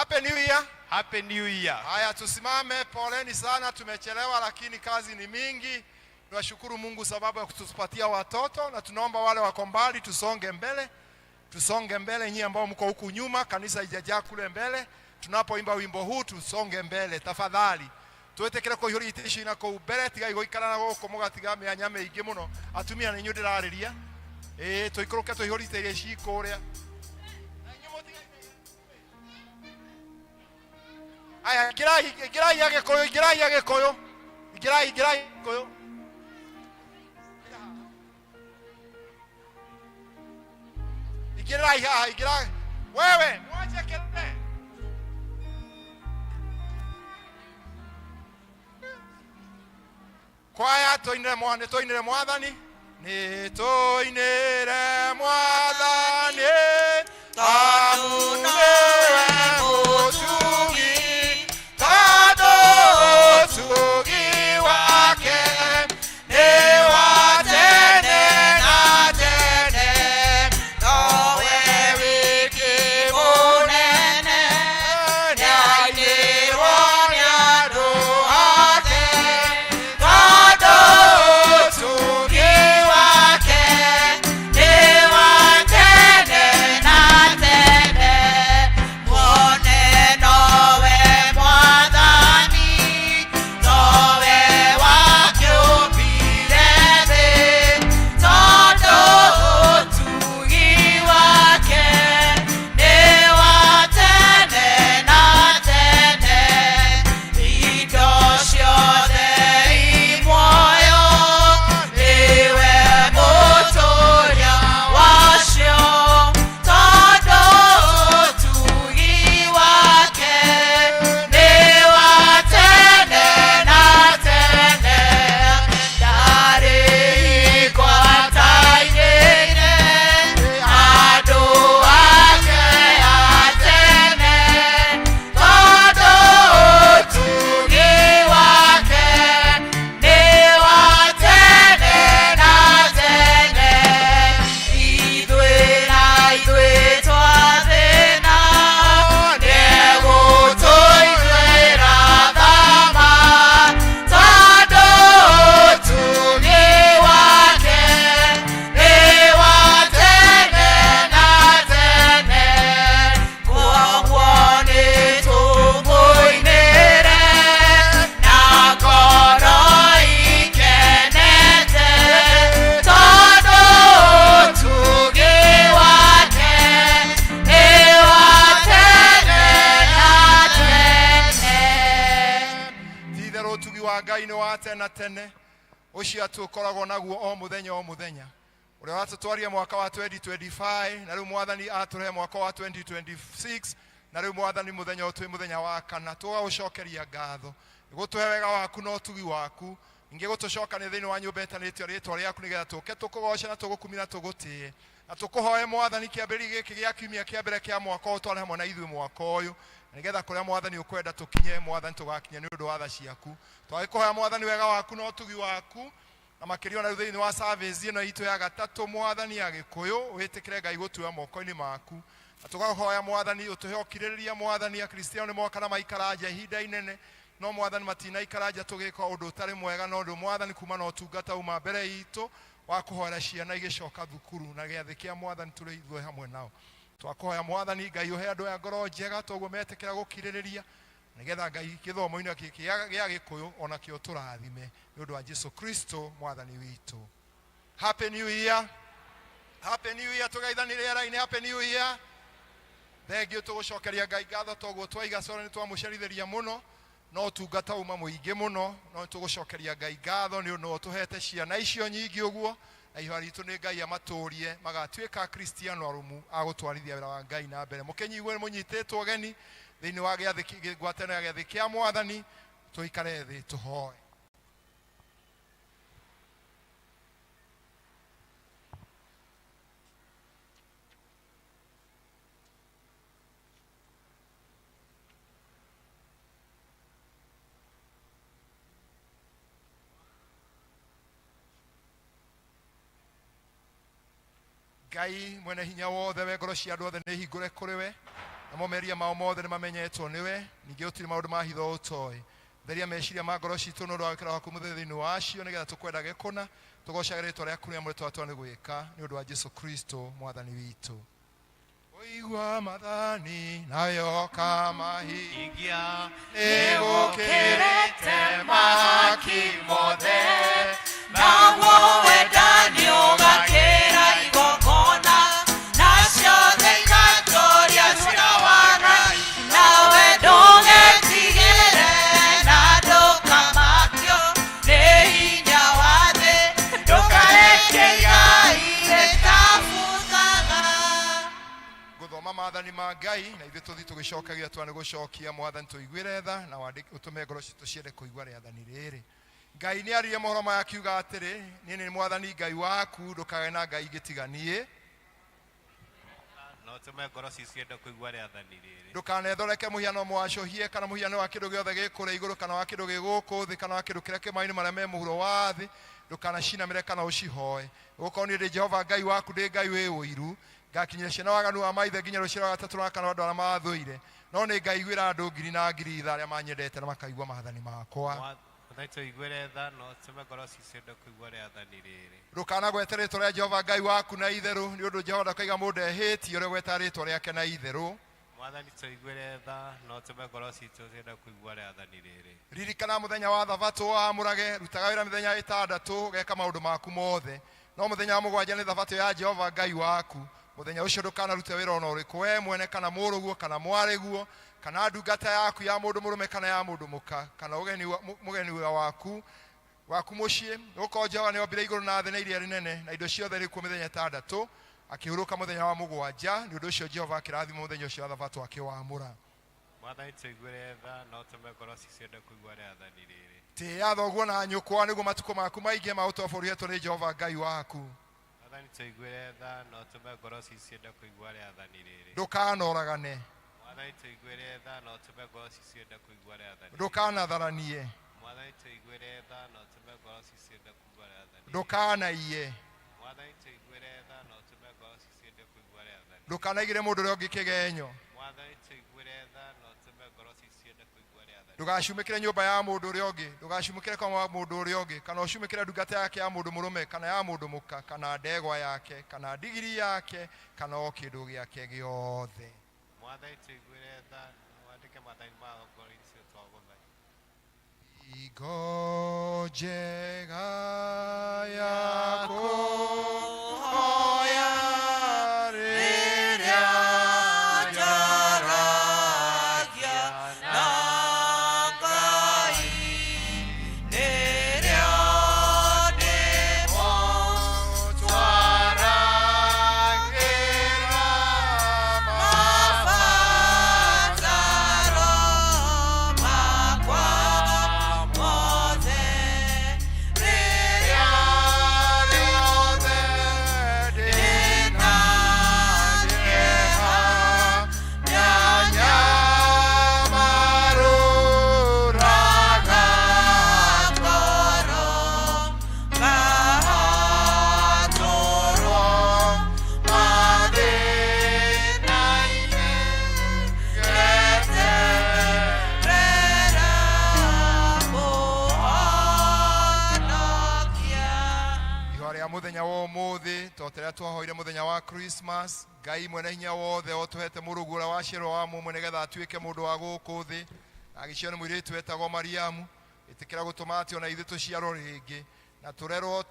Happy New Year. Happy New Year. Haya, tusimame. Poleni sana, tumechelewa, lakini kazi ni mingi. Tunashukuru Mungu sababu ya kutupatia watoto, na tunaomba wale wako mbali tusonge mbele, tusonge mbele. Nyinyi ambao mko huku nyuma, kanisa haijajaa kule mbele, tunapoimba wimbo huu tusonge mbele tafadhali. Twĩtĩkĩre kũihũria itĩ ici na kũu mbere, tigai gũikara na gũkũ mũgatiga mĩanya mĩingĩ mũno. Atumia nĩ inyuĩ ndĩrarĩria. Ĩĩ, tũikũrũke tũihũrie itĩ iria ci kũrĩa. Aya, ingĩrai, ingĩrai Agĩkũyũ, ingĩrai Agĩkũyũ, ingĩrai, ingĩrai Agĩkũyũ. Ingĩrai haha, ingĩrai. Wewe, mwache kelele. Kwaya tũinĩre mwa- tũinĩre Mwathani. Nĩ tũinĩre Mwathani, amu nĩwe mũtugi, tondũ ũtugi wake nĩ wa tene na tene. Nowe wiki mũnene, nĩainĩrwo nĩ andũ ake, tondũ ũtugi wake nĩ wa tene na tene. Muone nowe Mwathani, nowe wakĩũmbire thĩ, tondũ ũtugi wake nĩ wa tene na tene. Indo ciothe i muoyo, nĩwe mũtũũria wacio, tondũ ũtugi wake nĩ wa tene na tene. Ndarĩ hingo ataigĩire andũ ake a tene, tondũ ũtugi wake nĩ wa tene na tene. Ithuĩ na ithuĩ twathĩna, nĩegũtũiguĩra tha ma, tondũ ũtugi wake nĩ wa tene na tene. Kwoguo nĩtũmũinĩre na ngoro ikenete, tondũ ũtugi wake nĩ wa tene na tene. Ti-itherũ ũtugi wa Ngai nĩ wa tene na tene, ũcio atũkoragwo naguo o mũthenya o mũthenya, ũrĩa watũtwaria mwaka wa 2025, na rĩu Mwathani atũrehe mwaka wa 2026, na rĩu Mwathani mũthenya ũyũ twĩ mũthenya wa kana, tũgagũcokeria ngatho gũtũhe wega waku na ũtugi waku, ningĩ gũtũcokania thĩinĩ wa nyũmba ĩtanĩtio rĩtwa rĩaku, nĩgetha tũke tũkũgoce na tũgũkumie na tũgũtĩe na tũkũhoe Mwathani kĩambĩrĩria gĩkĩ gĩa kiumia kĩa mbere kĩa mwaka ũyũ, tware hamwe na ithuĩ mwaka ũyũ, nĩgetha kũrĩa Mwathani ũkwenda tũkinye, Mwathani tũgakinya nĩ ũndũ wa tha ciaku. Twagĩkũhoya Mwathani wega waku na ũtugi waku, na makĩria ona rĩu thĩinĩ wa service ĩno itũ ya gatatũ, Mwathani Agĩkũyũ, wĩtĩkĩre Ngai gũtua moko-inĩ maku, na tũkahoya Mwathani ũtũhe ũkirĩrĩria. Mwathani, Akristiano nĩ moka na maikara nja ihinda inene, no Mwathani matinaikara nja tũgĩka ũndũ ũtarĩ mwega, no ũndũ Mwathani kuma na ũtungata uma mbere itũ wa kũhoera ciana igĩcoka thukuru na gĩathĩ kĩa Mwathani tũrĩ ithuĩ hamwe nao. Twakũhoya Mwathani Ngai ũhe andũ aya ngoro njega, toguo metĩkĩra gũkirĩrĩria, nĩgetha Ngai gĩthomo-inĩ gĩkĩ gĩa Gĩkũyũ onakĩo tũrathime nĩ ũndũ wa Jesu Kristo Mwathani witũ. Happy New Year. Happy New Year. Tũgeithani rĩera-inĩ. Happy New Year. Thengiũ, tũgũcokeria Ngai ngatho toguo twaiga core nĩ twamũcerithĩria mũno, no ũtungata uma mũingĩ mũno, no tũgũcokeria Ngai ngatho nĩ ũndũ ũtũhete ciana icio nyingĩ ũguo, na ihoya ritũ nĩ Ngai amatũrie magatuĩka Akristiano arũmu a gũtwarithia wĩra wa Ngai na mbere. Mũkĩnyigwe mũnyitĩtwo ũgeni thĩinĩ wa gĩathĩ, ngwatano ya gĩathĩ kĩa Mwathani. Tũikare thĩ tũhoe. Ngai mwene hinya wothe, we ngoro cia andũ othe nĩ hingũre kũrĩ we, Namo meria mao mothe nĩ mamenyetwo nĩwe, ningĩ gũtirĩ maũndũ ma hitho ũtoĩ. Theria meciria ma ngoro citũ nĩ ũndũ wa wĩkĩra waku mũtheru thĩinĩ wacio, nĩgetha tũkwendage kũna, tũgocage rĩtwa rĩaku rĩrĩa mũrĩ twatwa nĩ gwĩka, nĩ ũndũ wa Jesu Kristo mwathani witũ. Ũigua mathani nayo kamahingia, nĩgũkĩrĩte mahaki mothe, Naguo wendani ũgakĩra igongona, nacio thĩ igatũũria ciira wa Ngai. Nawe ndũgetigĩre na ndũkamakio nĩ hinya wa thĩ, ndũkareke igai rĩtabuthaga. Gũthoma maathani ma Ngai na ithuĩ tũthiĩ tũgĩcokagia twa nĩ gũcokia. Mwathani, tũiguĩre tha na ũtũme ngoro citũ ciende kũigua rĩathani rĩrĩ. Ngai nĩ aririe mohoro maya akiuga atĩrĩ, niĩ nĩ mwathani Ngai waku, ndũkagĩe na ngai ingĩ tiga niĩ. No tũme ngoro ciende kũigua rĩathani rĩrĩ. Ndũkanethondeke mũhiano mwacũhie kana mũhiano wa kĩndũ gĩothe gĩ kũrĩa igũrũ kana wa kĩndũ gĩ gũkũ thĩ kana wa kĩndũ kĩrĩa kĩ maĩ-inĩ marĩa me mũhuro wa thĩ. Ndũkanacinamĩre kana ũcihoe, gũkorwo niĩ ndĩ Jehova Ngai waku, ndĩ Ngai wĩ ũiru, ngakinyĩra ciana waganu wa maithe nginya rũciaro rwa gatatũ na kana andũ arĩa mathũire, no nĩ ngaiguĩra andũ ngiri na ngiri tha arĩa manyendete na makaigua maathani makwa. Mwathani, tũiguĩre tha no tũme ngoro ciende kũigua rĩathani rĩrĩ. Ndũkanagwete rĩtwa rĩa Jehova Ngai waku na itherũ, nĩ ũndũ Jehova ndakaiga mũndũ ehĩtie ũrĩa ũgwetaga rĩtwa rĩake na itherũ. Mwathani, tũiguĩre tha no tũme ngoro citũ ciende kũigua rĩathani rĩrĩ. Ririkana mũthenya wa thabatũ wamũrage. Rutaga wĩra mĩthenya ĩtandatũ, ũgeka maũndũ maku mothe, no mũthenya wa mũgwanja nĩ thabatũ ya Jehova Ngai waku. Mũthenya ũcio ndũkanarute wĩra ona ũrĩkũ, we mwene kana mũrũguo kana mwarĩguo kana ndungata yaku ya mũndũ mũrũme kana ya mũndũ mũka kana mũgeni waku mũciĩ, nĩgũkorwo Jehova nĩombire igũrũ na thĩ na iria rĩnene na indo ciothe irĩ kuo mĩthenya ĩtandatũ, akĩhurũka mũthenya wa mũgwanja. Nĩ ũndũ ũcio Jehova akĩrathima mũthenya ũcio wa thabatũ akĩwamũra. Mwathani, tũiguĩre tha no tũme ngoro ciende kũigua rĩathani rĩrĩ. Tĩĩa thoguo na nyũkwa, nĩguo matukũ maku maingĩ ma ũtũũra bũrũri ũhetwo nĩ Jehova Ngai waku. Mwathani, tũiguĩre tha no tũme ngoro ciende kũigua rĩathani rĩrĩ. Ndũkanoragane. Mwathani, tũiguĩre tha no tũme ngoro ciende kũigua rĩathani rĩrĩ. Ndũkanatharanie. Mwathani, tũiguĩre tha no tũme ngoro ciende kũigua rĩathani rĩrĩ. Ndũkanaiye. Mwathani, tũiguĩre tha no tũme ngoro ciende kũigua rĩathani rĩrĩ. Ndũkanaigĩre mũndũ ũrĩa ũngĩ kĩgenyo. Mwathani, tũiguĩre tha no tũme ngoro ciende kũigua rĩathani. Ndũgacumĩkĩre nyũmba ya mũndũ ũrĩa ũngĩ. Ndũgacumĩkĩre kwa wa mũndũ ũrĩa ũngĩ kana ũcumĩkĩre ndungata yake ya mũndũ mũrũme kana ya mũndũ mũka kana ndegwa yake kana ndigiri yake kana o kĩndũ gĩake gĩothe. Mwathani, tũiguĩre tha wandĩke maathani ma ngoro-inĩ citũ twagũthaitha. Hingo njega ya kũhoya rĩrĩa njaragia na Ngai, rĩrĩa ndĩmũtwaragĩra mabataro makwa mothe, rĩrĩa rĩothe ndĩna kĩeha nyanyamarũraga ngoro ngahatũrwo mathĩna-inĩ ngeterera kũhonokia. Ihoya rĩa mũthenya wa ũmũthĩ, to ta rĩrĩa twahoire mũthenya wa Christmas. Ngai mwene hinya wothe, ũtũhete mũrũguo ũrĩa waciarwo wa mũmwe nĩgetha atuĩke mũndũ wa gũkũ thĩ na agĩciarwo nĩ mũirĩtu wetagwo Mariamu, ĩtĩkĩra gũtũma atĩ ona ithuĩ tũciarwo rĩngĩ na tũrerwo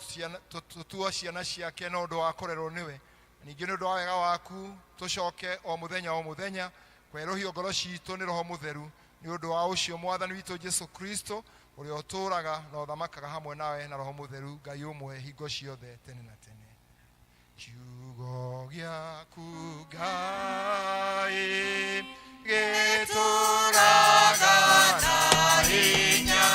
tũtuo ciana ciake na ũndũ wa kũrerwo nĩwe. Ningĩ nĩ ũndũ wa wega waku tũcoke o mũthenya o mũthenya kwerũhio ngoro citũ nĩ Roho Mũtheru, nĩ ũndũ wa ũcio mwathani witũ Jesu Kristo, ũrĩa ũtũũraga na ũthamakaga hamwe nawe na Roho Mũtheru, Ngai ũmwe, hingo ciothe tene na tene. Kiugo gĩaku Ngai gĩtũũraga na hinya,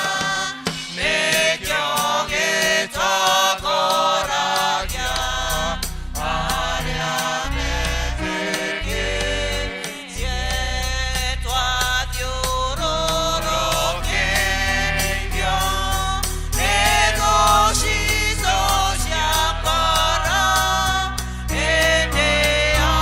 nĩkĩo gĩtongoragia arĩa metĩkĩtie. Twathiũrũrũkĩirio nĩ thũ citũ cia ngoro, hĩndĩ ya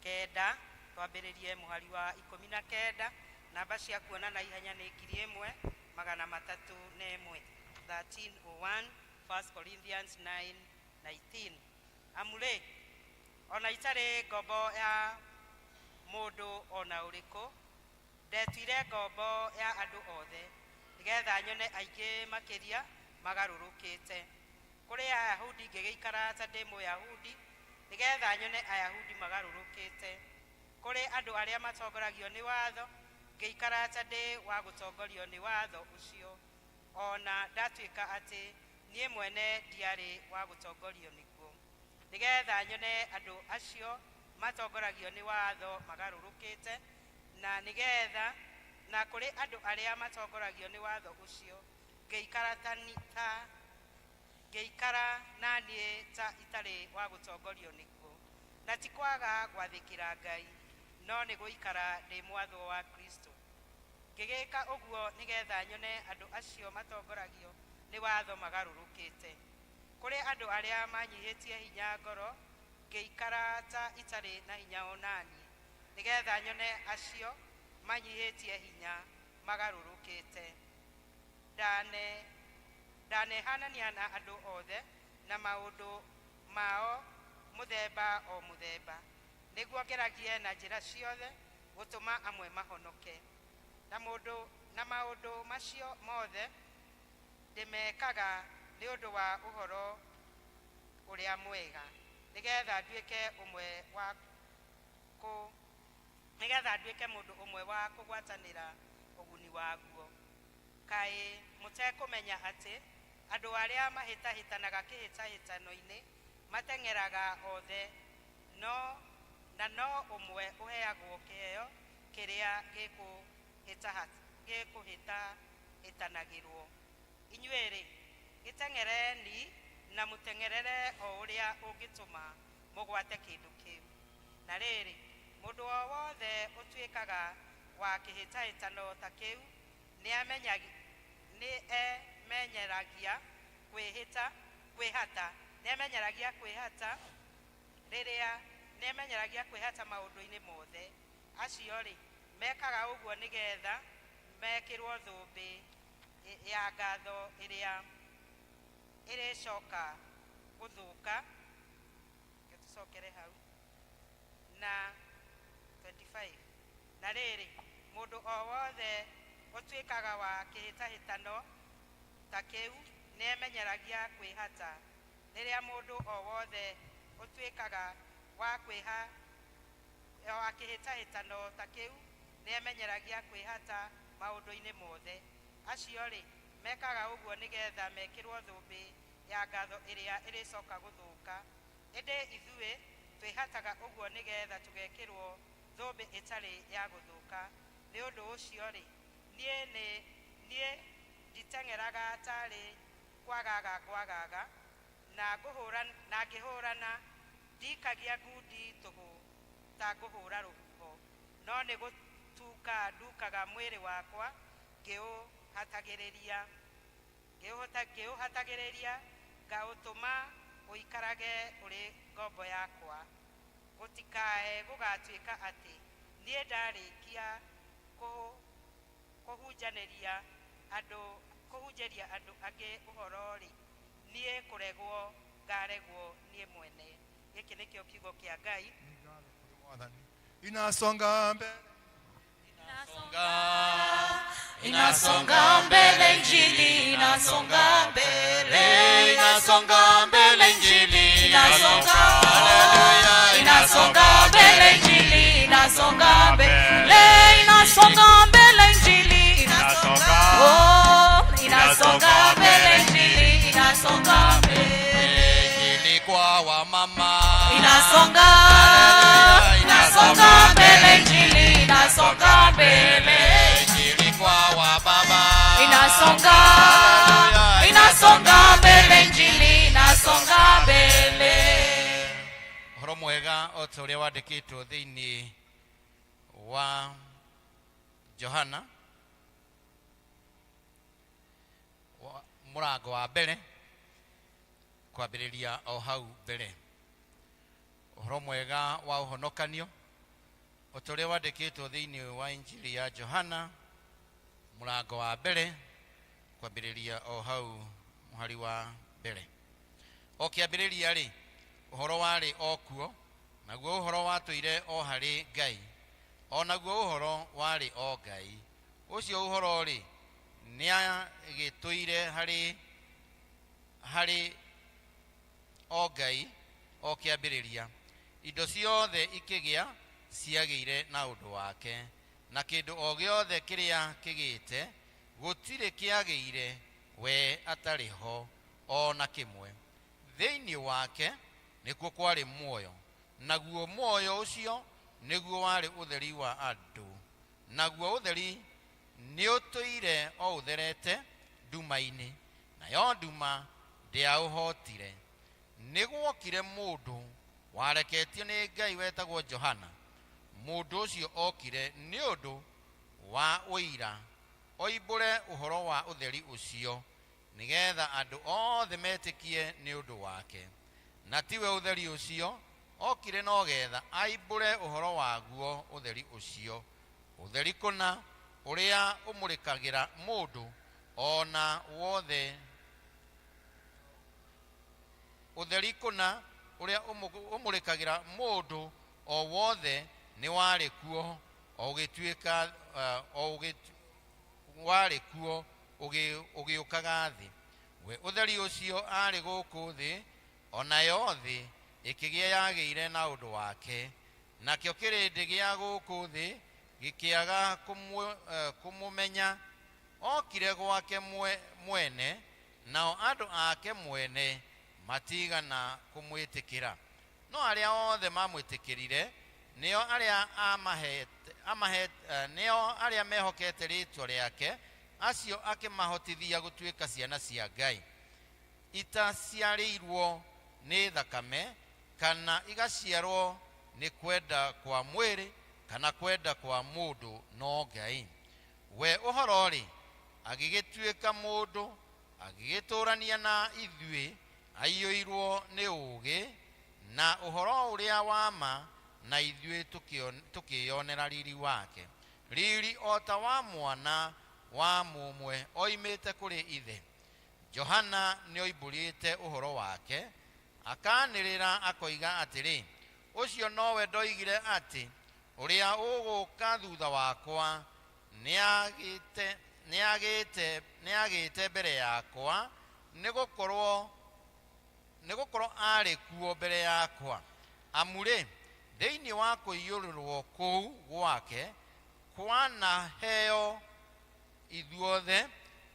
9, twambĩrĩrie mũhari wa 19. Namba cia kuona na ihenya nĩ 1301, 1301, 1 Corinthians 9:19. Amu rĩ, ona itarĩ ngombo ya mũndũ ona ũrĩkũ, ndetuire ngombo ya andũ othe, nĩgetha nyone aingĩ makĩria magarũrũkĩte. Kũrĩ Ayahudi ngĩgĩikara ta ndĩ Mũyahudi, nĩgetha nyone Ayahudi magarũrũkĩte. Kũrĩ andũ arĩa matongoragio nĩ watho, ngĩikara ta ndĩ wa gũtongorio nĩ watho ũcio, ona ndatuĩka atĩ niĩ mwene ndiarĩ wa gũtongorio nĩguo, nĩgetha nyone andũ acio matongoragio nĩ watho magarũrũkĩte, na nĩgetha na kũrĩ andũ arĩa matongoragio nĩ watho ũcio ngĩikara ta ngĩikara na niĩ ta itarĩ wa gũtongorio nĩguo, na ti kwaga gwathĩkĩra Ngai, no nĩ gũikara ndĩ mwathwo wa Kristo. Ngĩgĩka ũguo nĩgetha nyone andũ acio matongoragio nĩ watho magarũrũkĩte. Kũrĩ andũ arĩa manyihĩtie hinya ngoro, ngĩikara ta itarĩ na hinya onaniĩ, nĩgetha nyone acio manyihĩtie hinya magarũrũkĩte. Ndanehanania na andũ othe na maũndũ mao mũthemba o mũthemba, nĩguo ngeragie na njĩra ciothe gũtũma amwe mahonoke. Na mũndũ na maũndũ macio mothe ndĩmekaga nĩ ũndũ wa ũhoro ũrĩa mwega, nĩgetha nduĩke ũmwe wa kũ nĩgetha nduĩke mũndũ ũmwe wa kũgwatanĩra ũguni waguo. Kaĩ mũtekũmenya atĩ andũ arĩa mahĩtahĩtanaga kĩhĩtahĩtano-inĩ mateng'eraga othe, no na no ũmwe ũheagwo kĩheo kĩrĩa gĩkũhĩtahĩtanagĩrwo. Inyuĩ-rĩ, gĩteng'ereni na mũteng'erere o ũrĩa ũngĩtũma mũgwate kĩndũ kĩu. Na rĩrĩ, mũndũ o wothe ũtuĩkaga wa kĩhĩtahĩtano ta kĩu nĩ emenyeragia kwĩhĩta kwĩhata nĩemenyeragia kwĩhata rĩrĩa nĩemenyeragia kwĩhata maũndũ-inĩ mothe. Acio rĩ, mekaga ũguo nĩgetha mekĩrwo thũmbĩ ya ngatho ĩrĩa ĩrĩcoka gũthũka. Reke tũcokere hau na 25. Na rĩrĩ, mũndũ o wothe ũtuĩkaga wa kĩhĩtahĩtano ta kĩu nĩemenyeragia kwĩhata. Rĩrĩa mũndũ o wothe ũtuĩkaga wa kwĩha wa kĩhĩtahĩtano ta kĩu nĩemenyeragia kwĩhata maũndũ-inĩ mothe. Acio rĩ, mekaga ũguo nĩgetha mekĩrwo thũmbĩ ya ngatho ĩrĩa ĩrĩcoka gũthũka, ĩndĩ ithuĩ twĩhataga ũguo nĩgetha tũgekĩrwo thũmbĩ ĩtarĩ ya gũthũka. Nĩ ũndũ ũcio rĩ, niĩ nĩ niĩ nditeng'eraga tarĩ kwagaga ngwagaga, na ngũhũra na ngĩhũrana ndikagia ngundi tũhũ ta ngũhũra rũhuho, no nĩ gũtuka ndukaga mwĩrĩ wakwa ngĩũhatagĩrĩria ngĩũhatagĩrĩria ngaũtũma ũikarage ũrĩ ngombo yakwa, gũtikae gũgatuĩka atĩ niĩ ndarĩkia kũhunjanĩria andũ kũhunjĩria andũ angĩ ũhoro-rĩ, niĩ kũregwo ngaregwo niĩ mwene. Gĩkĩ nĩkĩo kiugo kĩa Ngai. Mwathani. Inasonga mbele. Inasonga mbele Injili, inasonga mbele, inasonga mbele Injili, inasonga, Haleluya, inasonga mbele Injili, inasonga mbele, inasonga mbele Injili, Inasonga. oh, inasonga mbele Injili, inasonga mbele, Injili kwa wamama. Inasonga, inasonga mbele Injili, inasonga mbele. Injili kwa wababa. Inasonga, inasonga mbele Injili, inasonga mbele. Ũhoro mwega o ta ũrĩa wandĩkĩtwo thĩinĩ wa Johana mũrango wa mbere kwambĩrĩria o hau mbere. Ũhoro mwega wa ũhonokanio. O ta ũrĩa wandĩkĩtwo thĩinĩ wa Injili ya Johana mũrango wa mbere kwambĩrĩria o hau mũhari wa mbere. O kĩambĩrĩria rĩ, ũhoro warĩ o kuo, naguo ũhoro watũire o harĩ Ngai, o naguo ũhoro warĩ o Ngai. Ũcio ũhoro rĩ, nĩagĩtũire harĩ o Ngai o kĩambĩrĩria. Indo ciothe ikĩgĩa ciagĩire na ũndũ wake, na kĩndũ o gĩothe kĩrĩa kĩgĩte gũtirĩ kĩagĩire we atarĩ ho o na kĩmwe. Thĩinĩ wake nĩkuo kwarĩ muoyo, naguo muoyo ũcio nĩguo warĩ ũtheri wa andũ, naguo ũtheri nĩũtũire o ũtherete nduma-inĩ, nayo nduma ndĩaũhotire. Nĩgwokire mũndũ wareketio nĩ Ngai wetagwo Johana. Mũndũ ũcio okire nĩ ũndũ wa ũira, oimbũre ũhoro wa ũtheri ũcio, nĩgetha andũ othe metĩkie nĩ ũndũ wake. Na tiwe ũtheri ũcio, okire no getha aimbũre ũhoro waguo ũtheri ũcio. Ũtheri kũna ũrĩa ũmũrĩkagĩra mũndũ ona wothe, ũtheri kũna ũrĩa ũmũrĩkagĩra mũndũ o wothe nĩ warĩ kuo, o ũgĩtuĩka, warĩ kuo ũgĩũkaga thĩ. We ũtheri ũcio arĩ gũkũ thĩ, onayo thĩ ĩkĩgĩa yagĩire na ũndũ wake, nakĩo kĩrĩndĩ gĩa gũkũ thĩ gĩkĩaga kũmũmenya. Okire gwake mwene, nao andũ ake mwene matigana kũmwĩtĩkĩra. No arĩa othe mamwĩtĩkĩrire, nĩo arĩa nĩo arĩa mehokete rĩĩtwa rĩake, acio akĩmahotithia gũtuĩka ciana cia Ngai, itaciarĩirwo nĩ thakame, kana igaciarwo nĩ kwenda kwa mwĩrĩ, kana kwenda kwa mũndũ, no Ngai. We ũhoro-rĩ, agĩgĩtuĩka mũndũ, agĩgĩtũũrania na ithuĩ, aiyũirwo nĩ ũũgĩ na ũhoro ũrĩa wa ma, na ithuĩ tũkĩyonera riri wake, riri o ta wa mwana wa mũmwe oimĩte kũrĩ ithe. Johana nĩoimbũrĩte ũhoro wake, akanĩrĩra akoiga atĩrĩ, ũcio nowe ndoigire atĩ ũrĩa ũgũka thutha wakwa nĩagĩte mbere yakwa, nĩgũkorwo arĩ kuo mbere yakwa. Amu-rĩ, thĩinĩ wa kũiyũrĩrwo kũu gwake kwanaheo ithuothe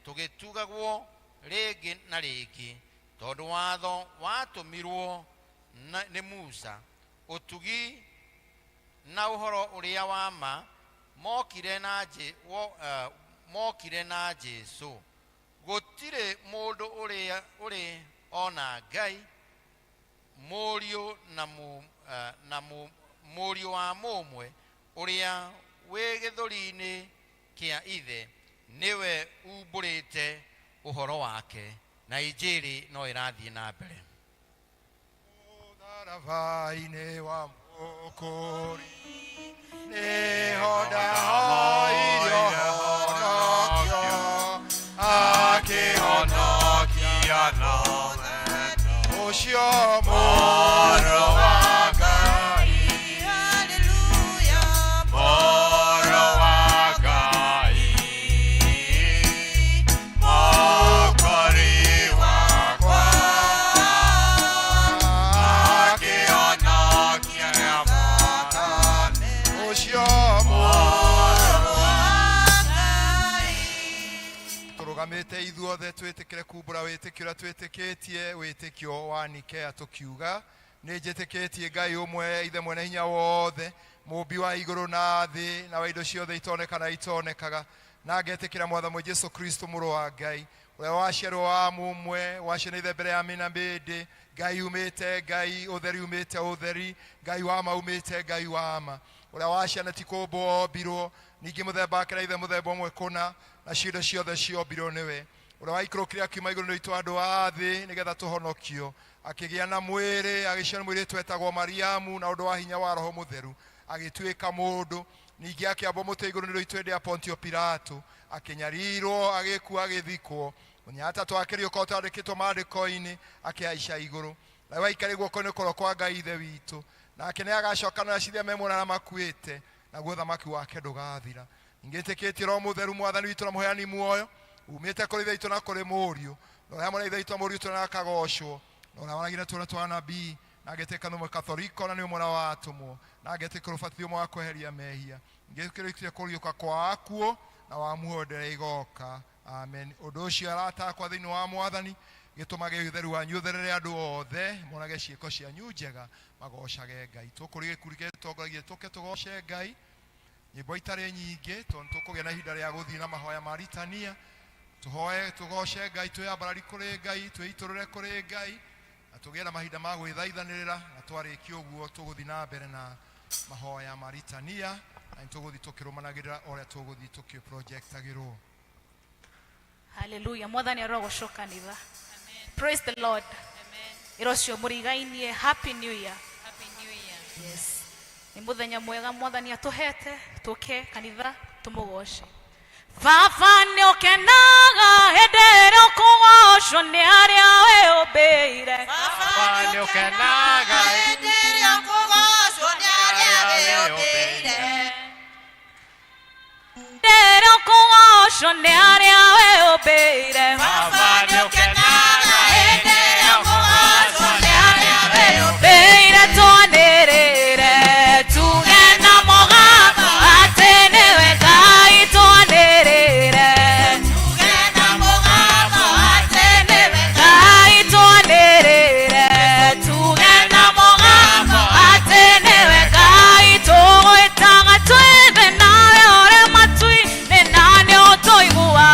tũgĩtugagwo rĩngĩ na rĩngĩ, tondũ watho watũmirwo nĩ Musa, ũtugi na ũhoro ũrĩa wa ma mokire na Jesũ. Gũtirĩ mũndũ ũrĩ ona Ngai, mũriũ na mũriũ wa mũmwe ũrĩa wĩ gĩthũri-inĩ kĩa ithe, nĩwe umbũrĩte ũhoro wake. Na injiri no ĩrathiĩ na mbere. Mũtharaba-inĩ wa Mũkũri nĩho ndahoire ũhonokio, akĩhonokia na wendo ũcio mũrũ wa Ngai. Hallelujah. Mũrũ wa Ngai, Mũkũri wakwa, akĩhonokia na thakame ũcio mũrũ wa Ngai. Tũrũgamĩte ithuothe twĩtĩkĩre kumbũra wĩtĩkio ũrĩa twĩtĩkĩtie, wĩtĩkio wa Nikea, tũkiuga nĩ njĩtĩkĩtie Ngai ũmwe, Ithe mwene hinya wothe, mũũmbi wa igũrũ na thĩ, na wa indo ciothe itoneka na itonekaga, na ngetĩkĩra Mwathani Jesũ Kristo mũrũ wa Ngai, ũrĩa waciarwo wa mũmwe, waciarwo nĩ Ithe mbere ya mĩna mĩndĩ, Ngai umĩte Ngai, ũtheri umĩte ũtheri, Ngai wa ma umĩte Ngai wa ma, ũrĩa waciana ti kũmbwo ombirwo, ningĩ mũthemba wake na Ithe mũthemba ũmwe kũna, na indo ciothe ciombirwo nĩwe, ũrĩa waikũrũkire akiuma igũrũ nĩ witũ andũ a thĩ nĩgetha tũhonokio, akĩgĩa na mwĩrĩ, agĩciara mũirĩtu wetagwo Mariamu na ũndũ wa hinya wa Roho Mũtheru, Agĩtuĩka mũndũ, ningĩ akĩambwo mũtĩ igũrũ nĩ rũitũ hĩndĩ ya Pontio Pilato, akĩnyarirwo, agĩkua, agĩthikwo. Mũthenya wa gatatũ akĩriũka ũtandĩkĩtwo maandĩko-inĩ, akĩhaica igũrũ. Na rĩu aikarĩ guoko-inĩ kũrĩa kwa Ngai Ithe witũ. Nake nĩ agacoka na acirithia me muoyo na arĩa makuĩte, naguo ũthamaki wake ndũgathira. Ningĩ ĩtĩkĩtie Roho Mũtheru, Mwathani witũ na Mũheani muoyo, umĩte kũrĩ Ithe witũ na kũrĩ Mũriũ, na ũrĩa hamwe na Ithe witũ na Mũriũ tũrĩ akagocwo, na ũrĩa waragia na tũnua twa anabii, na ngetĩka nĩ Mũkathoriko na nĩ ũmwe wa atũmwo, na ngetĩkĩra ũbatithio ũmwe wa kweheria mehia, ngetĩkĩra kũriũka kwa akuũ na wa muoyo ndĩrĩa igoka. Amen. Ũndũ ũcio arata akwa thĩinĩ wa Mwathani, gĩtũmage ũtheru wanyu ũtherere andũ othe, monage ciĩko cianyu njega, magocage Ngai. Tũkũrĩ gĩkundi gĩtongoragia tũke tũgoce Ngai, nyĩmbo itarĩ nyingĩ, tondũ tũkũgĩa na ihinda rĩa gũthiĩ na mahoya ma ritania. Tũhoe tũgoce Ngai, twĩyambarari kũrĩ Ngai, twĩitũrũre kũrĩ Ngai, na tũgĩe na mahinda ma gwĩthaithanĩrĩra, na twarĩkia ũguo tũgũthiĩ na mbere na mahoya ma ritania, na nĩ tũgũthiĩ tũkĩrũmanagĩrĩra o ũrĩa tũgũthiĩ tũkĩprojectagĩrwo. Haleluya, Mwathani arogocwo kanitha. Praise the Lord. Ĩrocio mũrigainie, happy new year. Happy New Year. Yes, nĩ mũthenya mwega Mwathani atũhete tũke kanitha tũmũgoce. Baba nĩ ũkenaga hĩndĩ ĩrĩa ũkũgocwo nĩ arĩa wĩũmbĩire. Baba nĩ ũkenaga hĩndĩ ĩrĩa ũkũgocwo nĩ arĩa wĩũmbĩire. Hĩndĩ ĩrĩa ũkũgocwo nĩ arĩa wĩũmbĩire. Baba nĩ ũkenaga hĩndĩ ĩrĩa ũkũgocwo nĩ arĩa wĩũmbĩire. Twanĩrĩre tuge na mũgambo atĩ nĩwe Ngai, twanĩrĩre Tuge na mũgambo atĩ nĩwe Ngai, twanĩrĩre tuge na mũgambo atĩ nĩwe Ngai. Tũgwĩtaga twĩthĩ nawe ũrĩ matu-inĩ na nĩ ũtũiguaga.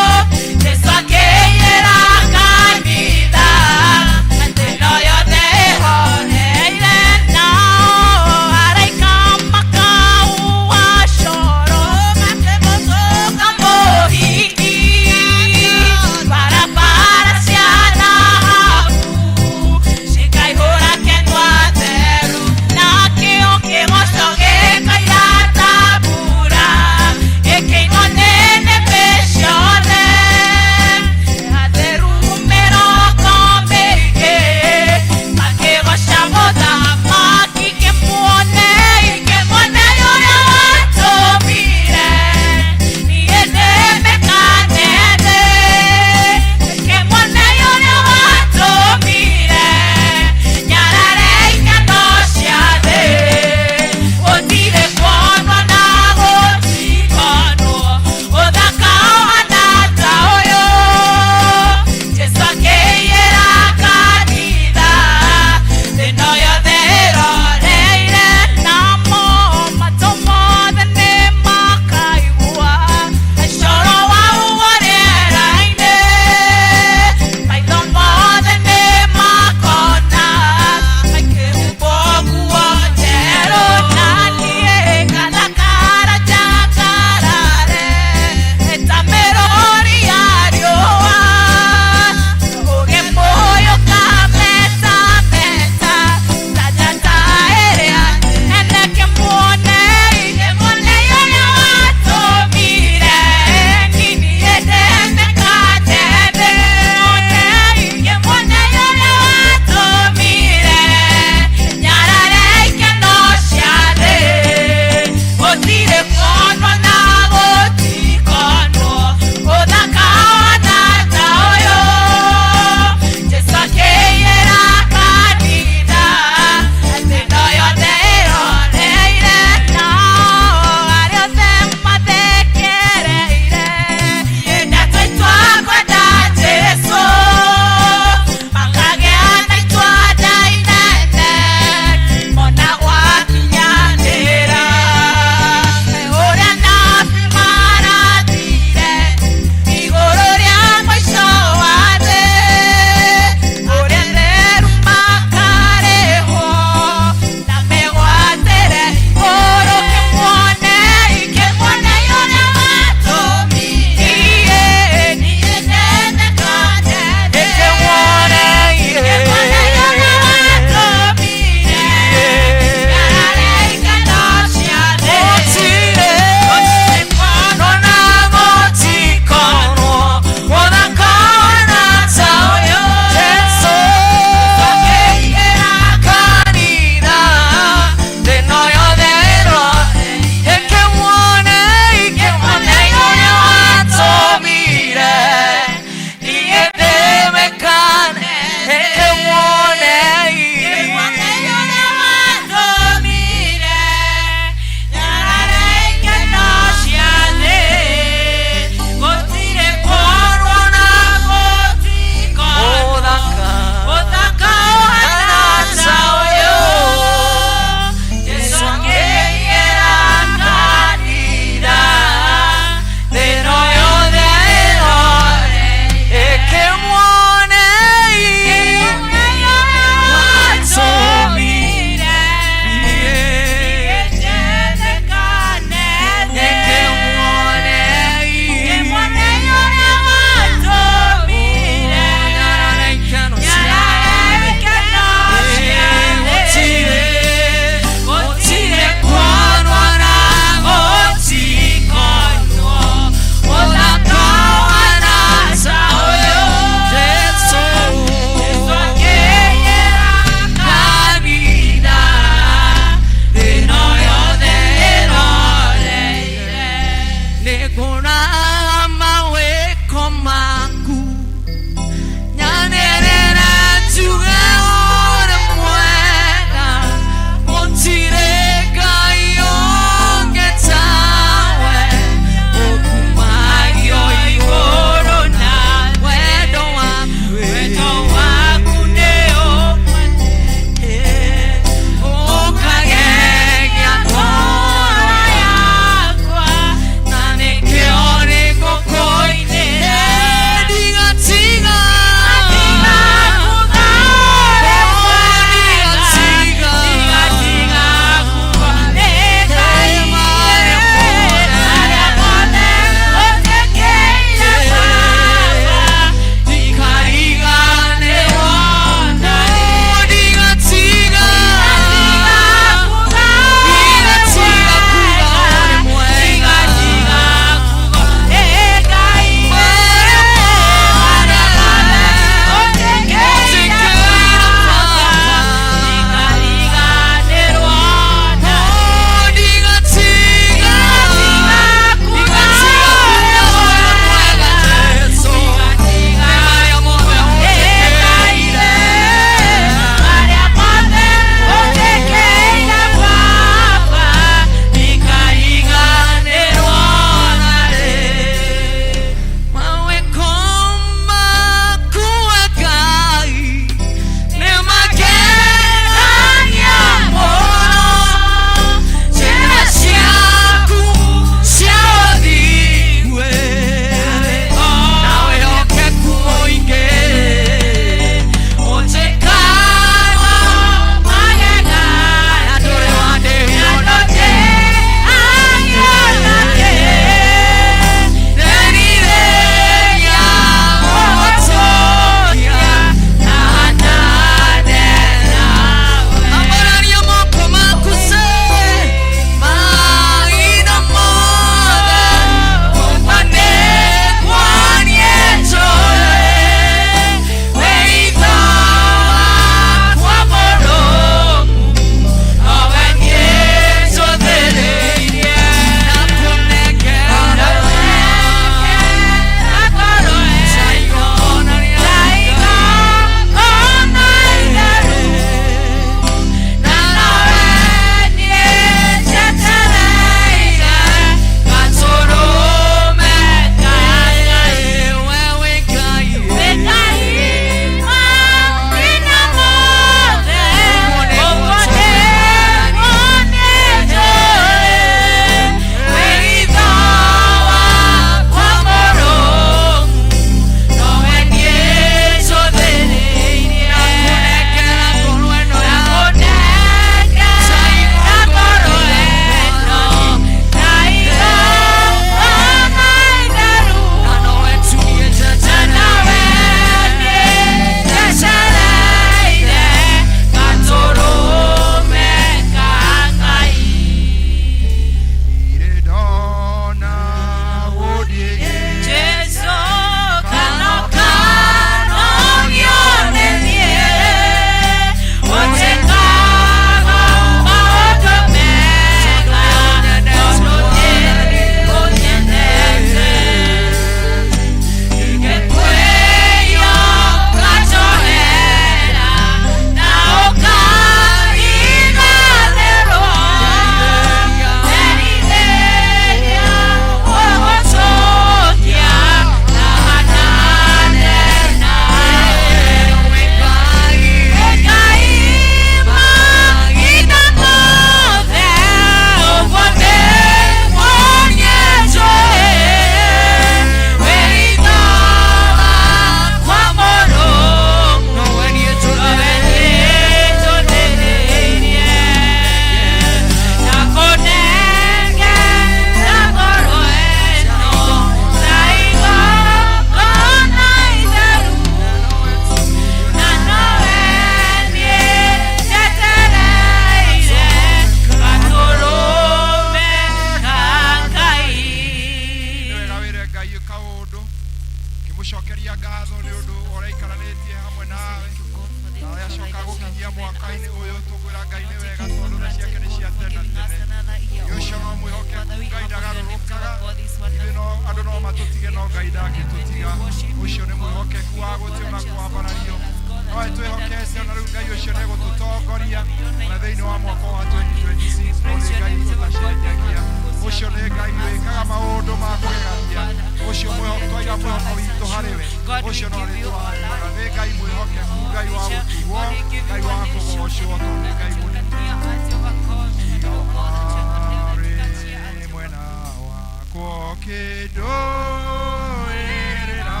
Atũkinyia given us, mwaka-inĩ ũyũ God. tũkwĩra We Ngai not nĩ take wega it for tondũ tha granted, ciake nĩ God, cia for tene na giving us tene. another year, Ngai oh ũcio no God. mwĩhokeku, Father, we Ngai humble your name to ndagarũrũkaga. our God this Ithuĩ no wonderful andũ no morning. matũtige We no adore Ngai your name and we ndangĩtũtiga. worship you, Ũcio nĩ God. mwĩhokeku We wa know, God, gũtĩ ona that you are so kwambarario. marvelous, God, No that you made us twĩhokete to ona be rĩu Ngai ũcio remembered, God. nĩegũtũtongoria Father, we honor ona you thĩinĩ this wa mwaka wonderful wa morning. We 2026 no praise nĩ your Ngai name to our God ũtacenjagia. because you Ũcio have nĩ been Ngai with us, wĩkaga merciful maũndũ ma to our kũgegania. Father. Ũcio God, we twaiga entreat our mwĩhoko lives witũ unto harĩ you. we. God, we Ũcio no give you our arĩtũrathimaga. life. Nĩ Ngai We give you mwĩhokeku, our Ngai wa future. gũtugwo, God, we give Ngai you wa our nation. kũgocwo And tondũ we nĩ know Ngai that you mũnene. can hear us, Jehovah God. Tiga Oh God, that you are not that you can hear us, warĩ Jehovah mwena wakwa ũkĩndũĩrĩra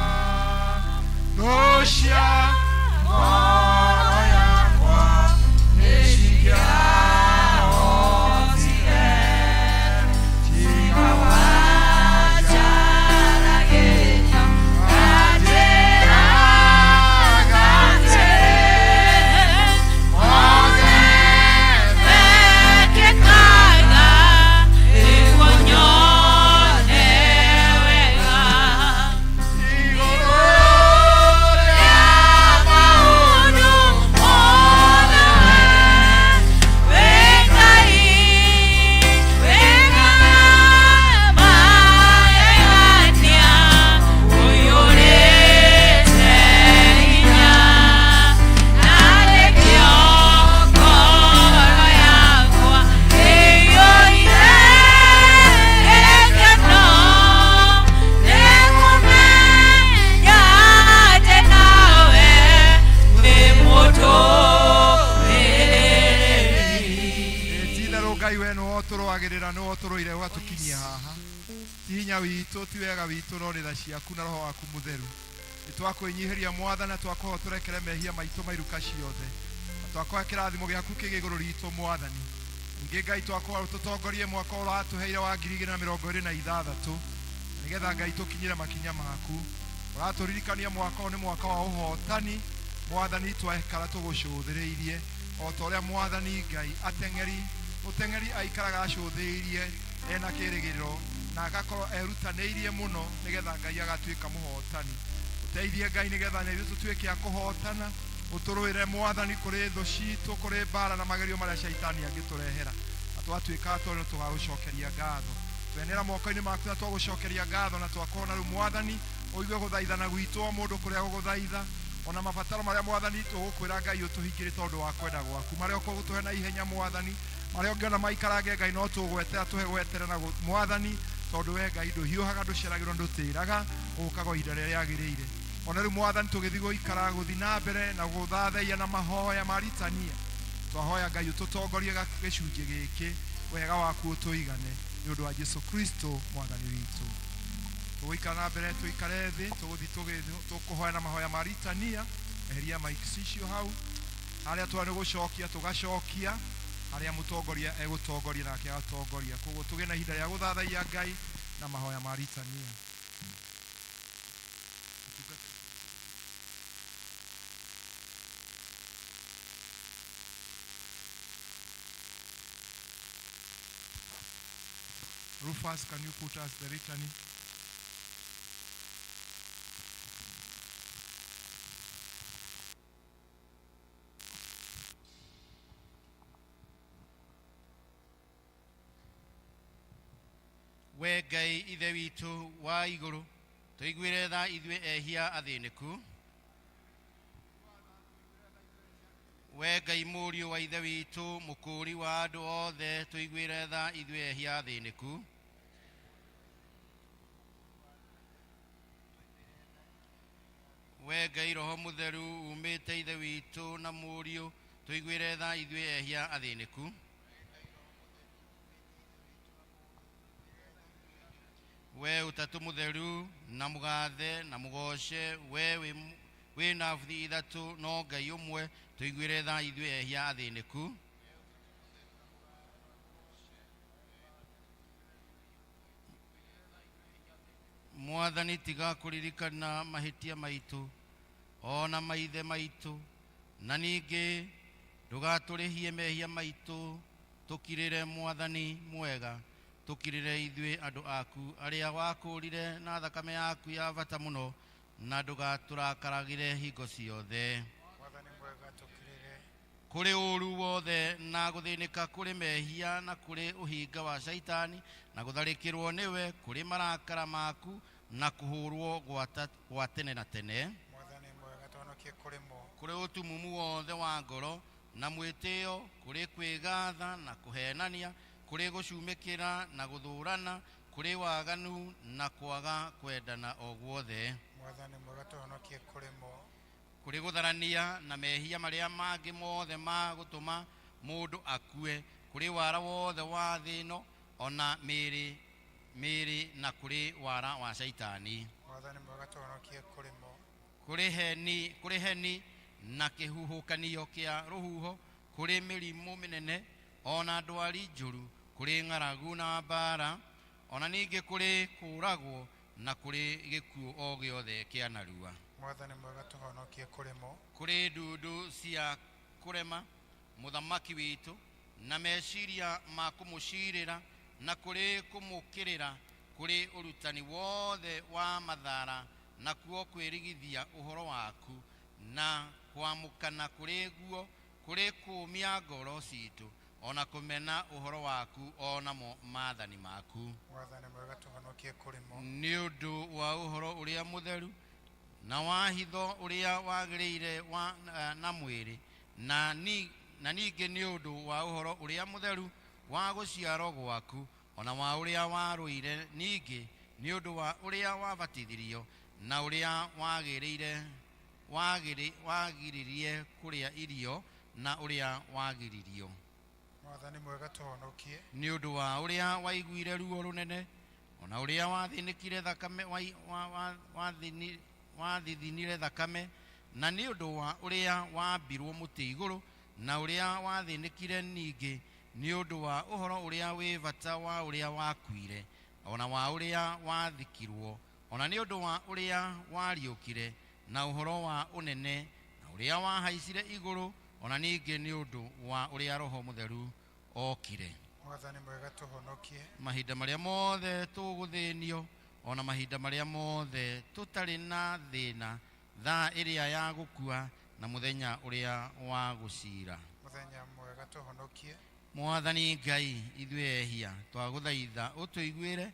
thũ cia ngoro yakwa nĩcingĩahotire. Tiga wanjaragĩria anjĩraga atĩrĩ, mothe mekĩkaga nĩguo nyone wega igũrũ rĩa maũndũ mothe wĩ Ngai wĩkaga magegania ũiyũrĩte hinya na nĩkĩo ngoro yakwa ĩiyũire gĩkeno nĩkũmenya atĩ nawe wĩ mũtũmĩrĩri. Ti itherũ Ngai we nĩwe ũtũrũagĩrĩra nĩwe ũtũrũire ũgatũkinyia haha. Ti hinya witũ ti wega witũ no nĩ tha ciaku na roho waku mũtheru. Nĩ twakwĩnyihĩria Mwathani na twakũhoya ũtũrekere mehia maitũ ma iruka ciothe. Na twakũhoya kĩrathimo gĩaku kĩgĩe igũrũ ritũ Mwathani. Ningĩ Ngai twakũhoya ũtũtongorie mwaka ũrĩa watũheire wa 2026 nĩgetha Ngai tũkinyĩre makinya maku. Ũratũririkania mwaka ũyũ nĩ mwaka wa ũhotani Mwathani twekara tũgũcũthĩrĩirie o ta ũrĩa Mwathani Ngai ateng'eri mũteng'eri aikaraga acũthĩrĩirie ena kĩrĩgĩrĩro na agakorwo erutanĩirie mũno nĩgetha Ngai agatuĩka mũhotani. Ũteithie Ngai nĩgetha na ithuĩ tũtuĩke a kũhotana ũtũrũĩre Mwathani kũrĩ thũ citũ kũrĩ mbara na magerio marĩa caitani angĩtũrehera na twatuĩka tondũ tũgagũcokeria ngatho twenera moko-inĩ maku na twagũcokeria ngatho na twakona rĩu Mwathani ũigue gũthaithana gwitũ o mũndũ kũrĩa gũgũthaitha ona mabataro marĩa Mwathani tũgũkwĩra Ngai ũtũhingĩre tondũ wa kwenda gwaku marĩa ũkũgũtũhe na ihenya Mwathani marĩa ũngĩona maikarange Ngai no tũgwetera tũhe gweterera Mwathani tondũ we Ngai ndũhiũhaga ndũceragĩrwo ndũtĩraga ũkaga o ihinda rĩrĩa rĩagĩrĩire ona rĩu Mwathani tũgĩthiĩ gũikara gũthiĩ na mbere na gũthathaiya na mahoya ma ritania twahoya Ngai ũtũtongorie gĩcunjĩ gĩkĩ wega waku ũtũigane nĩ ũndũ wa Jesu Kristo Mwathani witũ. Tũgũikara na mbere tũikare thĩ tũgũthiĩ tũkũhoya na mahoya ma ritania eheria mics icio hau harĩa twa nĩ gũcokia tũgacokia harĩa mũtongoria egũtongoria nake agatongoria koguo tũgĩe na ihinda rĩa gũthathaiya Ngai na mahoya ma ritania. Rufus, can you put us the litany? We Ngai ithe witũ wa igũrũ tũiguĩre tha ithuĩ ehia athĩnĩku. We Ngai mũriũ wa ithe witũ mũkũũri wa andũ othe tũiguĩre tha ithuĩ ehia athĩnĩku. We Ngai roho mũtheru umĩte ithe witũ na mũriũ tũiguĩre tha ithuĩ ehia athĩnĩku. We ũtatũ mũtheru na mũgathe na mũgoce we wĩ na buthi ithatũ no Ngai ũmwe tũiguĩre tha ithuĩ ehia athĩnĩku. Mwathani tiga kũririkana mahĩtia maitũ ona maithe maitũ na ningĩ ndũgatũrĩhie mehia maitũ tũkirĩre Mwathani mwega tũkirĩre ithuĩ andũ aku arĩa wakũũrire na thakame yaku ya bata mũno na ndũgatũrakaragĩre hingo ciothe. Mwathani mwega tũkirĩre Kũrĩ ũũru wothe na gũthĩnĩka, kũrĩ mehia na kũrĩ ũhinga wa Shaitani na gũtharĩkĩrwo nĩwe, kũrĩ marakara maku na kũhũrwo gwa tene na tene. Mwathani mwega, tũhonokie kũrĩ mo. Kũrĩ ũtumumu wothe wa ngoro na mwĩtĩo, kũrĩ kwĩgatha na kũhenania, kũrĩ gũcumĩkĩra na gũthũrana, kũrĩ waganu na kwaga kwendana o guothe. Mwathani mwega, tũhonokie kũrĩ mo. Kũrĩ gũtharania na mehia marĩa mangĩ mothe ma gũtũma mũndũ akue, kũrĩ wara wothe wa thĩ ĩno ona mĩĩrĩ mĩĩrĩ na kũrĩ wara wa Shaitani. Mwathani mwega, tũhonokie kũrĩ mo. Kũrĩ heni na kĩhuhũkanio kĩa rũhuho, kũrĩ mĩrimũ mĩnene ona ndwari njũru, kũrĩ ng'aragu na mbara, ona ningĩ kũrĩ kũũragwo na kũrĩ gĩkuũ o gĩothe kĩa narua. Mwathani mwega, tũhonokie kũrĩ mo. Kũrĩ ndundu cia kũrema mũthamaki witũ na meciria ma kũmũcirĩra na kũrĩ kũmũkĩrĩra, kũrĩ ũrutani wothe wa mathara nakuo kwĩrigithia ũhoro waku na kwamũkana kũrĩ guo, kũrĩ kũũmia ngoro citũ ona kũmena ũhoro waku o namo maathani maku. Mwathani mwega, tũhonokie kũrĩ mo. Nĩ ũndũ wa ũhoro ũrĩa mũtheru na wa hitho ũrĩa wagĩrĩire wa, na mwĩrĩ na ningĩ nĩ ũndũ wa ũhoro ũrĩa mũtheru wa gũciarwo gwaku ona wa ũrĩa warũire, ningĩ nĩ ũndũ wa ũrĩa wabatithirio na ũrĩa wagĩrĩire wagiririe kũrĩa irio na ũrĩa wagiririo. Mwathani mwega, tũhonokie. Nĩ ũndũ wa ũrĩa waiguire ruo rũnene ona ũrĩa wathĩnĩkire thakame wathithinire thakame, na nĩ ũndũ wa ũrĩa wambirwo mũtĩ igũrũ na ũrĩa wathĩnĩkire, ningĩ nĩ ũndũ wa ũhoro ũrĩa wĩ bata wa ũrĩa wakuire ona wa ũrĩa wathikirwo, ona nĩ ũndũ wa ũrĩa wariũkire na ũhoro wa ũnene na ũrĩa wahaicire igũrũ, ona ningĩ nĩ ũndũ wa ũrĩa Roho Mũtheru okire. Mwathani mwega, tũhonokie. Mahinda marĩa mothe tũgũthĩnio ona mahinda marĩa mothe tũtarĩ na thĩna, thaa ĩrĩa ya gũkua na mũthenya ũrĩa wa gũcira. Mũthenya mwega, tũhonokie. Mwathani Ngai, ithuĩ ehia twagũthaitha ũtũiguĩre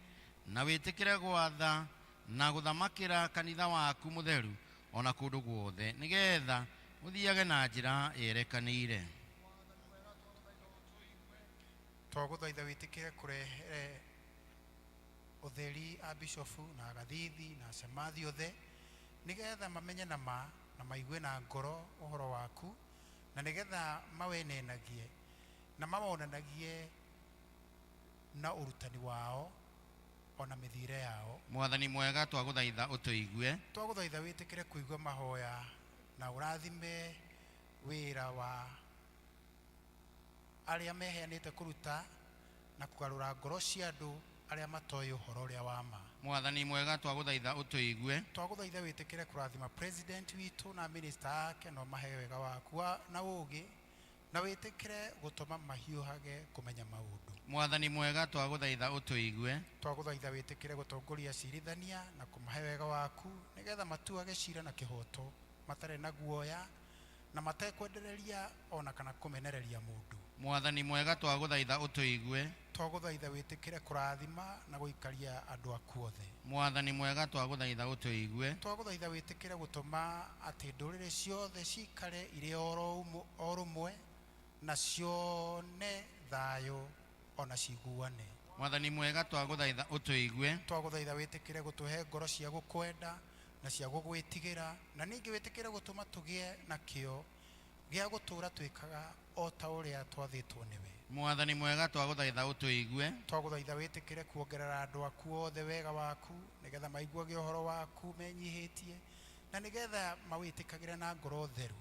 na wĩtĩkĩre gwatha na gũthamakĩra kanitha waku mũtheru ona kũndũ guothe, nĩgetha ũthiage na njĩra yerekanĩire. Twagũthaitha wĩtĩkĩre kũrehere ũtheri a bishofu na agathithi na acemathi othe, nĩgetha mamenye na ma na maigue na ngoro ũhoro waku, na nĩgetha mawenenagie na mawonanagie na ũrutani wao ona mĩthiĩre yao. Mwathani mwega, twagũthaitha ũtũigue. Twagũthaitha wĩtĩkĩre kũigua mahoya na ũrathime wĩra wa arĩa meheanĩte kũruta na kũgarũra ngoro cia andũ arĩa matoĩ ũhoro ũrĩa wa ma. Mwathani mwega, twagũthaitha ũtũigue. Twagũthaitha wĩtĩkĩre kũrathima president witũ na minister ake na ũmahe wega waku na ũũgĩ, na wĩtĩkĩre gũtũma mahiũhage kũmenya maũndũ. Mwathani mwega, twagũthaitha ũtũigue. Twagũthaitha wĩtĩkĩre gũtongoria cirithania na kũmahe wega waku, nĩgetha matuage cira na kĩhoto matarĩ na guoya na matekwendereria ona kana kũmenereria mũndũ. Mwathani mwega, twagũthaitha ũtũigue. Twagũthaitha wĩtĩkĩre kũrathima na gũikaria andũ aku othe. Mwathani mwega, twagũthaitha ũtũigue. Twagũthaitha wĩtĩkĩre gũtũma atĩ ndũrĩrĩ ciothe cikare irĩ o rũmwe na cione thayũ ona ciguane. Mwathani mwega, twagũthaitha ũtũigue. Twagũthaitha wĩtĩkĩre gũtũhe ngoro cia gũkwenda na cia gũgwĩtigĩra, na ningĩ wĩtĩkĩre gũtũma tũgĩe na kĩo gĩa gũtũũra twĩkaga o ta ũrĩa twathĩtwo nĩwe. Mwathani mwega, twagũthaitha ũtũigue. Twagũthaitha wĩtĩkĩre kuongerera andũ aku othe wega waku, nĩgetha maiguage ũhoro waku menyihĩtie, na nĩgetha mawĩtĩkagĩre na ngoro theru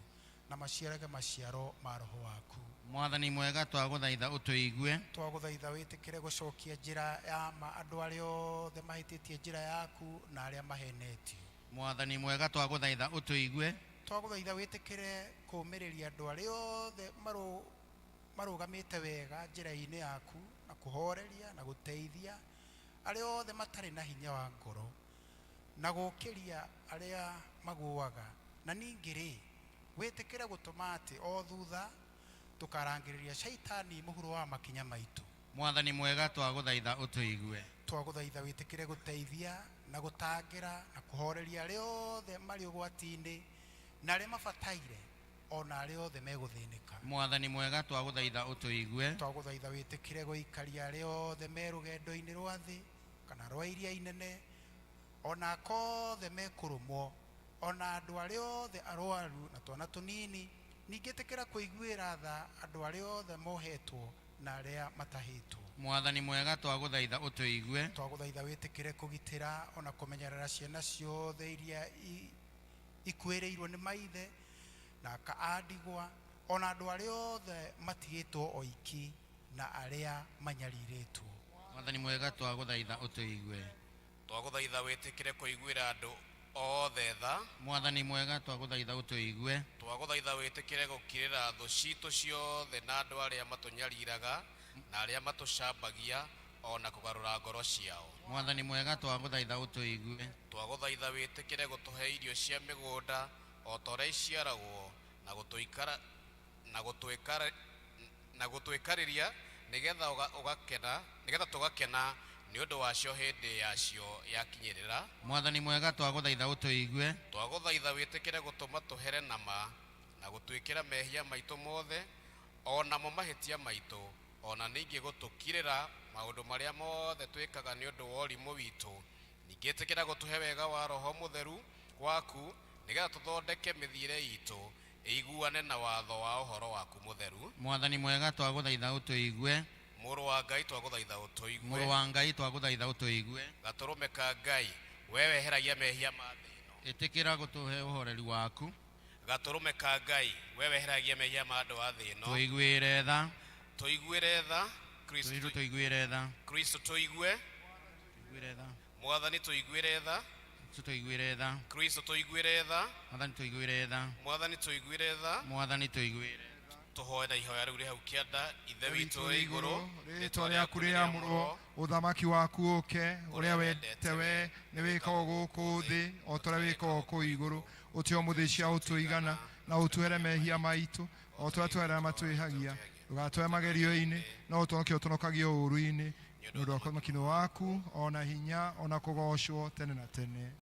na maciarage maciaro ma roho waku. Mwathani mwega, twagũthaitha ũtũigue. Twagũthaitha wĩtĩkĩre gũcokia njĩra ya ma andũ arĩa othe mahĩtĩtie njĩra yaku na arĩa mahenetio. Mwathani mwega, twagũthaitha ũtũigue. Twagũthaitha wĩtĩkĩre kũũmĩrĩria andũ arĩa othe marũgamĩte wega njĩra-inĩ yaku, na kũhoreria na gũteithia arĩa othe matarĩ na hinya wa ngoro, na gũkĩria arĩa magũaga, na ningĩ rĩ, wĩtĩkĩre gũtũma atĩ o thutha Tũkarangĩrĩria caitani mũhuro wa makinya maitũ. Mwathani mwega, twagũthaitha ũtũigue. Twagũthaitha wĩtĩkĩre gũteithia na gũtangĩra na kũhoreria arĩa othe marĩ ũgwati-inĩ na arĩa mabataire, ona arĩa othe megũthĩnĩka. Mwathani mwega, twagũthaitha ũtũigue. Twagũthaitha wĩtĩkĩre gũikaria arĩa othe me rũgendo-inĩ rwa thĩ kana rwa iria inene, ona akothe mekũrũmwo, ona andũ arĩa othe arwaru na twana tũnini. Ningĩ ĩtĩkĩra kũiguĩra tha andũ arĩa othe mohetwo na arĩa matahĩtwo. Mwathani mwega, twagũthaitha ũtũigue. Twagũthaitha wĩtĩkĩre kũgitĩra ona kũmenyerera ciana ciothe iria ikuĩrĩirwo nĩ maithe na aka a ndigwa, ona andũ arĩa othe matigĩtwo oiki na arĩa manyarirĩtwo. Mwathani mwega, twagũthaitha ũtũigue. Twagũthaitha wĩtĩkĩre kũiguĩra andũ othe tha. Mwathani mwega, twagũthaitha ũtũigue. Twagũthaitha wĩtĩkĩre gũkirĩra thũ citũ ciothe na andũ arĩa matũnyariraga na arĩa matũcambagia, ona kũgarũra ngoro ciao. Mwathani mwega, twagũthaitha ũtũigue. Twagũthaitha wĩtĩkĩre gũtũhe irio cia mĩgũnda o ta ũrĩa iciaragwo, na gũtũikara na gũtũikara na gũtũikarĩria, nĩgetha ũgakena, nĩgetha tũgakena nĩ ũndũ wacio hĩndĩ yacio yakinyĩrĩra. Mwathani mwega, twagũthaitha ũtũigue. Twagũthaitha wĩtĩkĩre gũtũma tũhere nama na gũtwĩkĩra mehia maitũ mothe, o namo mahĩtia maitũ, ona ningĩ gũtũkirĩra maũndũ marĩa mothe twĩkaga nĩ ũndũ wa ũrimũ witũ. Ningĩ ĩtĩkĩra gũtũhe wega wa Roho Mũtheru waku, nĩgetha tũthondeke mĩthiĩre itũ ĩiguane na watho wa ũhoro waku mũtheru. Mwathani mwega, twagũthaitha ũtũigue. Mũrũ wa Ngai, twagũthaitha ũtũigue. Mũrũ wa Ngai, twagũthaitha ũtũigue. Gatũrũme ka Ngai, we weheragia mehia ma thĩ ĩno. Ĩtĩkĩra gũtũhe ũhoreri waku. Gatũrũme ka Ngai, we weheragia mehia ma andũ a thĩ ĩno. Tũiguĩre tha. Tũiguĩre tha. Kristo tũiguĩre tha. Kristo tũigue. Tũiguĩre tha. Mwathani tũiguĩre tha. Kristo tũiguĩre tha. Kristo tũiguĩre tha. Mwathani tũiguĩre tha. Mwathani tũiguĩre tha. Mwathani tũiguĩre. Tũhoe na ihoya rĩu rĩ hau kĩanda. Ithe witũ wĩ igũrũ, rĩtwa rĩaku rĩamũrwo, ũthamaki waku ũke, ũrĩa wendete we nĩ wĩkagwo gũkũ thĩ o ta ũrĩa wĩkagwo kũu igũrũ. Ũtue mũthĩ cia ũtũigana, na ũtuhere mehia maitũ o ta ũrĩa tũherera matwĩhagia. Ndũgatũhe magerio-inĩ, no ũtũhonokie ũtũhonokagie ũũru-inĩ, nĩ ũndũ wa ũthamaki waku, ona hinya, ona kũgoocwo tene na tene.